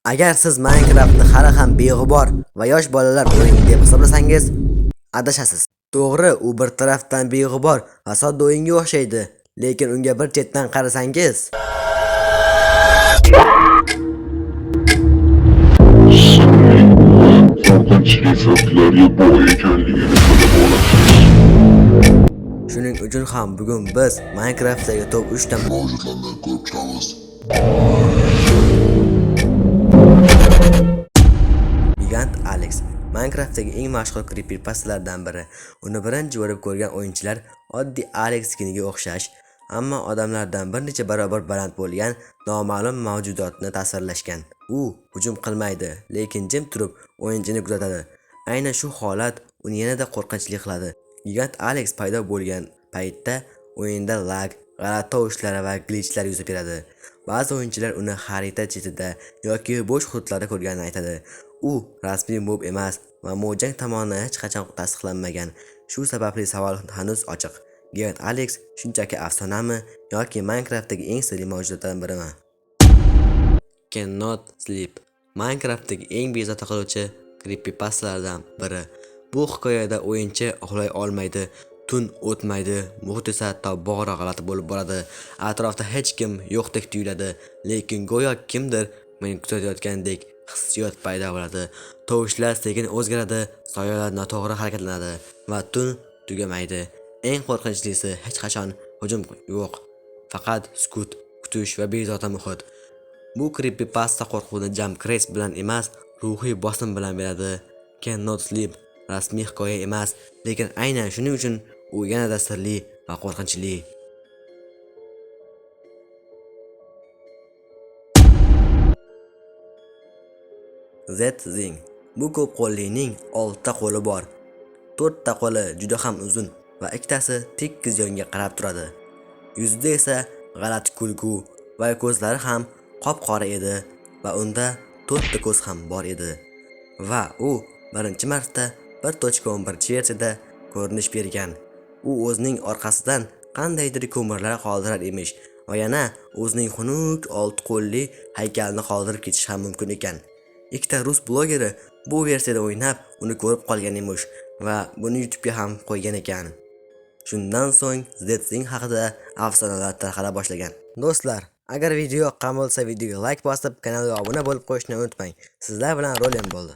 Agar siz Minecraftni hali ham beg'ubor va yosh bolalar o'yini deb hisoblasangiz, adashasiz. To'g'ri, u bir tarafdan beg'ubor va sodda o'yinga o'xshaydi, lekin unga bir chetdan qarasangiz, Sirli va qo'rqinchli faktlarga boy ekanligini bilib olasiz. Shuning uchun ham bugun biz Minecraftdagi top 3 ta Mavjudlarni ko'rib chiqamiz. Gigant Alex Minecraftdagi eng mashhur creepypastalardan biri. Uni birinchi bo'lib ko'rgan o'yinchilar oddiy Alex skiniga o'xshash, ammo odamlardan bir necha barobar baland bo'lgan noma'lum mavjudotni tasvirlashgan. U hujum qilmaydi, lekin jim turib o'yinchini kuzatadi. Aynan shu holat uni yanada qo'rqinchli qiladi. Gigant Alex paydo bo'lgan paytda o'yinda lag, g'alati tovushlar va glitchlar yuz beradi. Ba'zi o'yinchilar uni xarita chetida yoki bo'sh hududlarda ko'rganini aytadi. U rasmiy mob emas va Mojang tomonidan hech qachon tasdiqlanmagan. Shu sababli savol hanuz ochiq. Gigant Alex shunchaki afsonami yoki Minecraftdagi eng sirli mavjudotlardan birimi? Cannot Sleep Minecraftdagi eng bezovta qiluvchi creepypastalardan biri. Bu hikoyada o'yinchi uxlay olmaydi, tun o'tmaydi, muhit esa tobora g'alati bo'lib boradi. Atrofda hech kim yo'qdek tuyuladi, lekin go'yo kimdir meni kuzatayotgandek hissiyot paydo bo'ladi. Tovushlar sekin o'zgaradi, soyalar noto'g'ri harakatlanadi va tun tugamaydi. Eng qo'rqinchlisi, hech qachon hujum yo'q. Faqat sukut, kutish va bezovta muhit. Bu creepypasta qo'rquvni jump scare bilan emas, ruhiy bosim bilan beradi. Cannot Sleep rasmiy hikoya emas, lekin aynan shuning uchun u yanada sirli va qo'rqinchli. Z-Zing. Bu ko'p qo'llining 6 ta qo'li bor. 4 ta qo'li juda ham uzun va ikkitasi tekis yonga qarab turadi. Yuzida esa g'alati kulgu va ko'zlari ham qop-qora edi va unda 4 ta ko'z ham bor edi. Va u birinchi marta 1.11 versiyada ko'rinish bergan. U o'zining orqasidan qandaydir ko'mirlar qoldirar emish va yana o'zining xunuk olti qo'lli haykalini qoldirib ketishi ham mumkin ekan. Ikkita rus blogeri bu versiyada o'ynab, uni ko'rib qolgan emish va buni YouTube'ga ham qo'ygan ekan. Shundan so'ng Z-Zing haqida afsonalar tarqala boshlagan. Do'stlar, agar video yoqqan bo'lsa, videoga like bosib, kanalga obuna bo'lib qo'yishni unutmang. Sizlar bilan Rolen bo'ldi.